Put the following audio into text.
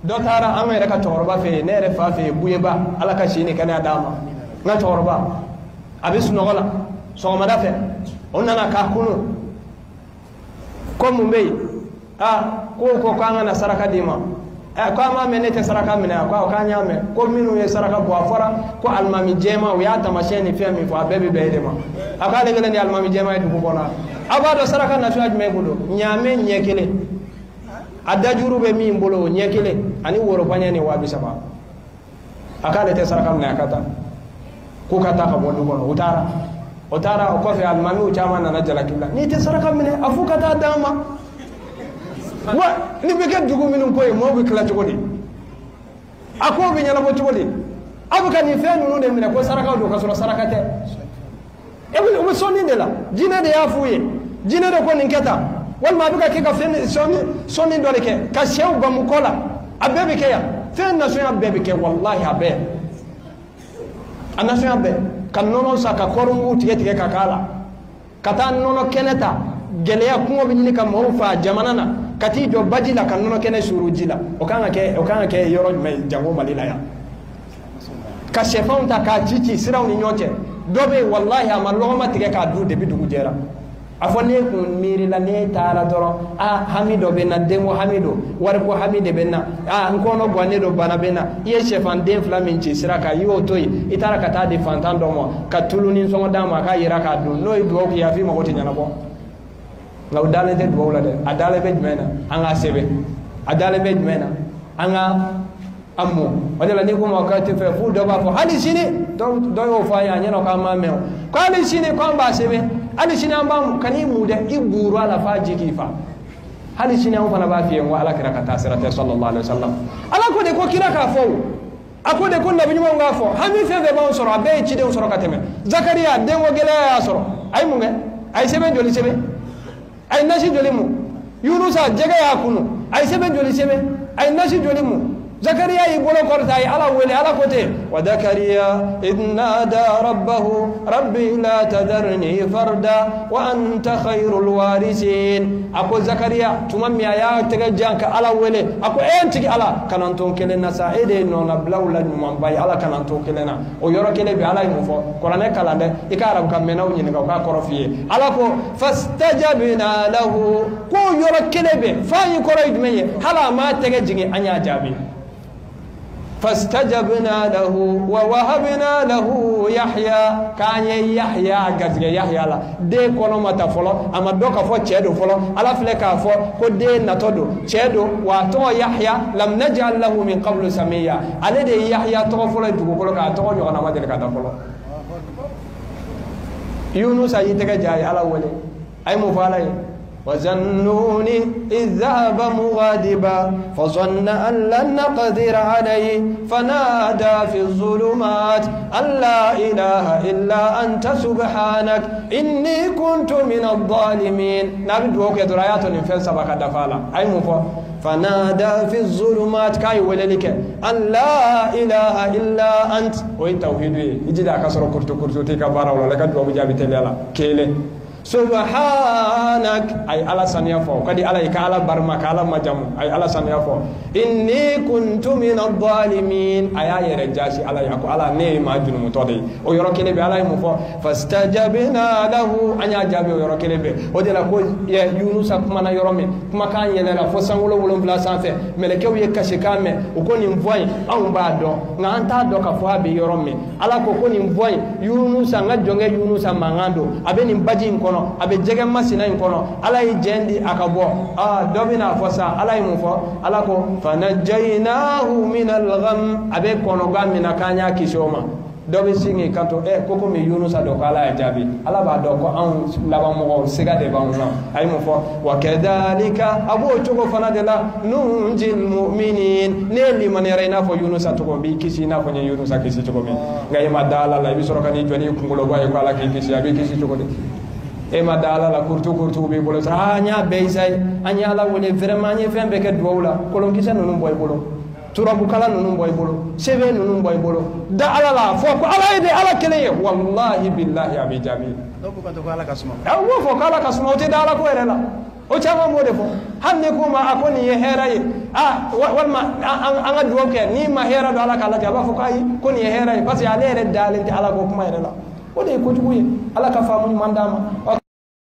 Dɔ taara an yɛrɛ ka cɛkɔrɔba fɛ yen, ne yɛrɛ fa fɛ yen, Buyeba, Ala ka si ni kɛnɛya d'a ma. N ka cɛkɔrɔba a bɛ sunɔgɔ la sɔgɔmada fɛ, o nana k'a kunu ko mun bɛ yen? Aa, ko k'an ka na saraka d'i ma. Ɛ, ko an m'a mɛn ne tɛ saraka minɛ? A ko k'an y'a mɛn ko minnu ye saraka bɔ, a fɔra ko alimami jɛman, u y'a taamasiyɛn ni fɛn min fɔ, a bɛɛ bɛ bɛn e de ma. A k'ale kelen de ye alimami jɛman ye dugu kɔnɔ. Aw b'a dɔn saraka nasuguya jumɛn bolo? Ɲaamɛ ɲɛ kelen, a dajuru bɛ min bolo, o ɲɛ kelen ani woro paɲɛ ni 3000. A k'ale tɛ saraka minɛ, a ka taa. K'u ka taa ka bɔ du kɔnɔ. U taara, o taara. O kɔfɛ, alimamiw caman nana jalaki la: n'i tɛ saraka minɛ, a f'u ka taa d'an ma. Wa nin bɛ kɛ dugu minnu ko ye, maaw bɛ tila cogo di? A kow bɛ ɲɛnabɔ cogo di? Aw bɛ ka nin fɛn ninnu de minɛ ko sarakaw don, ka sɔrɔ saraka tɛ. E bɛ, u bɛ sɔnni de la, jinɛ de y'a f'u ye, jinɛ de ko nin kɛ tan, walima a bɛ ka kɛ ka fɛn sɔnni sɔnni dɔ de kɛ ka sɛw bamu kɔ la. A bɛɛ bɛ kɛ yan, fɛn nasuguya bɛɛ bɛ kɛ, walahi, a bɛɛ, a nasuguya bɛɛ. Ka nɔnɔ san, ka kɔɔrimugu tigɛ tigɛ ka k'a la, ka taa nɔnɔ kɛnɛ ta. Gɛlɛya kɔngɔ bɛ ɲini ka maaw faa jamana na, ka t'i jɔ baji la ka nɔnɔ kɛnɛ suuru ji la. O kan ka kɛ, o kan ka kɛ yɔrɔ jumɛn? Jango Mali la yan, ka sɛfanw ta k'a ci ci siraw ni ɲɔgɔn cɛ. Dɔ bɛ yen, walahi, a ma lɔgɔma tigɛ k'a dun depuis dugu jɛra. A fɔ ne kun miirila, ne taara dɔrɔn, a hami dɔ bɛ n na, denko hami don, wariko hami de bɛ n na, a n kɔnɔ gannen don, bana bɛ n na. I ye sɛfan den fila min ci sira kan, i y'o to yen, i taara ka taa di fantan dɔ ma, ka tulu ni sɔngɔ d'a ma, a k'a yira k'a dun, n'o ye dugawu k'i ye, a f'i mago tɛ ɲɛnabɔ. Nka o dalen tɛ dugawu la dɛ. A dalen bɛ jumɛn na? An k'a sɛbɛn. A dalen bɛ jumɛn na? An ka a mɔ. O de la, n'i ko ma k'a tɛ fɛ f'u, dɔ b'a fɔ hali sini, dɔ y'o fɔ an ye, a ɲɛna k'an m'a mɛn o, ko hali sini k'an b'a sɛbɛn, hali sini an b'a mɔ. Kan'i mu dɛ, i buuru a la f'a ji k'i fa. Hali sini anw fana b'a f'i ye ko Ala kira ka taa sira tɛ, sallallahu alaihi wa sallam. Ala ko de ko kira k'a fɔ, o a ko de ko nabi ɲumanw k'a fɔ. Hami fɛn fɛn b'anw sɔrɔ, a bɛɛ ye cidenw sɔrɔ ka tɛmɛ. Zakariya, denko gɛlɛya y'a sɔrɔ, a ye mun kɛ? A ye sɛbɛn joli sɛbɛn? A ye nasi joli mu? Yunusa, jɛgɛ y'a kunu, a ye sɛbɛn joli sɛbɛn? A ye nasi joli mu? Zakariya y'i bolo kɔrɔta, a ye Ala wele. Ala ko ten: wa Zakariya idh nada rabbahu rabbi la tadarni farda wa anta khayrul warisin. A ko Zakariya, tuma min a y'a tɛgɛ jan ka Ala wele, a ko: e n tigi Ala, kana n to kelen na sa, e de ye nɔnabilaw la ɲumanba ye, Ala, kana n to kelen na. O yɔrɔ kelen bɛ, Ala ye mun fɔ? Kuranɛ kalan dɛ, i ka arabukan mɛnnaw ɲininka, u k'a kɔrɔ f'i ye. Ala ko: fastajabna lahu. Ko yɔrɔ kelen bɛ fa in kɔrɔ ye jumɛn ye? Hali a m'a tɛgɛ jigin, an y'a jaabi. Fastajabna lahu wa wahabna lahu Yahya. K'an ye Yahya garisɛgɛ Yahya la. Den kɔnɔ ma ta fɔlɔ, a ma dɔn k'a fɔ cɛ don fɔlɔ. Ala filɛ k'a fɔ ko den natɔ don, cɛ don, wa a tɔgɔ Yahya. Lam naj'al lahu min qablu samiya. Ale de ye Yahya tɔgɔ fɔlɔ ye dugukolo kan, a tɔgɔ ɲɔgɔnna ma deli ka da fɔlɔ. Yunusa y'i tɛgɛ ja, a ye Ala wele. A ye mun fɔ Ala ye? وذا النون إذ ذهب مغاضبا فظن أن لن نقدر عليه فنادى في الظلمات أن لا إله إلا أنت سبحانك إني كنت من الظالمين. نبي دوك يدريات نفن سبك دفالا أي مفو. فنادى في الظلمات كاي وللك أن لا إله إلا أنت. وين توحيد يجي دا كسر كرتو كرتو تيكا بارا ولا لك دوك جابي تليالا كيله subhanak. Ay Ala saniya fɔ kadi Ala ye, ka Ala barima, ka Ala majamu. Ay Ala saniya fɔ: inni kuntu min adh-dhalimin. A y'a yɛrɛ jasi Ala ye, a ko: Ala, ne ye maa junumutɔ de ye. O yɔrɔ kelen bɛ, Ala ye mun fɔ? Fastajabna lahu. An y'a jaabi o yɔrɔ kelen bɛ. O de la, ko Yunusa kumana yɔrɔ min, kumakan yɛlɛla fo sankolo wolonwula sanfɛ, mɛlɛkɛw ye kasikan mɛn. U ko: nin voix in, anw b'a dɔn, nka an t'a dɔn k'a fɔ a bɛ yɔrɔ min. Ala ko ko nin voix in, Yunusa, n ka jɔnkɛ Yunusa mankan don, a bɛ nin baji in kɔnɔ, a bɛ jɛgɛ masina in kɔnɔ. Ala ye jɛn di a ka bɔ. Aa, dɔ bɛna fɔ sa, Ala ye mun fɔ? Ala ko: fanajjaynahu minal gham. A bɛ kɔnɔgan min na, k'an y'a kisi o ma. Dɔ bɛ sin k'i kanto: ɛ, ko komi Yunusa don, ko Ala y'a jaabi. Ala b'a dɔn ko anw laban mɔgɔw, siga de b'anw na. A ye mun fɔ? Wa kadhalika, a b'o cogo fana de la, nunjil mu'minin. Ne ye limaniyara i n'a fɔ Yunusa cogo, n b'i kisi i n'a fɔ n ye Yunusa kisi cogo min. Nka i ma da Ala la, i bɛ sɔrɔ ka n'i jɔ n'i kunkoloba ye ko Ala k'i kisi. A b'i kisi cogo di? E ma da Ala la, kurutu kurutu b'i bolo sa. Aa, n y'a bɛɛ isaye, an ye Ala wele vraiment, an ye fɛn bɛɛ kɛ duwawu la. Kolonkisɛ ninnu bɔ i bolo, turabukala ninnu bɔ i bolo, sɛbɛn ninnu bɔ i bolo, da Ala la, fɔ ko Ala ye de, Ala kelen ye. Walahi bilahi, a b'i jaabi. Dɔw ko ko Ala ka suma. U b'o fɔ k'Ala ka suma, o tɛ da Ala ko yɛrɛ la. O caman b'o de fɔ. Hali ni ko ma a ko nin ye hɛrɛ ye, a walima an ka dugawu kɛ, n'i ma hɛrɛ don Ala k'a lajɛ, a b'a fɔ ko ayi, ko nin ye hɛrɛ ye, parce que ale yɛrɛ dalen tɛ Ala ko kuma yɛrɛ la. O de ye kojugu ye. Ala ka faamu ɲuman d'an ma.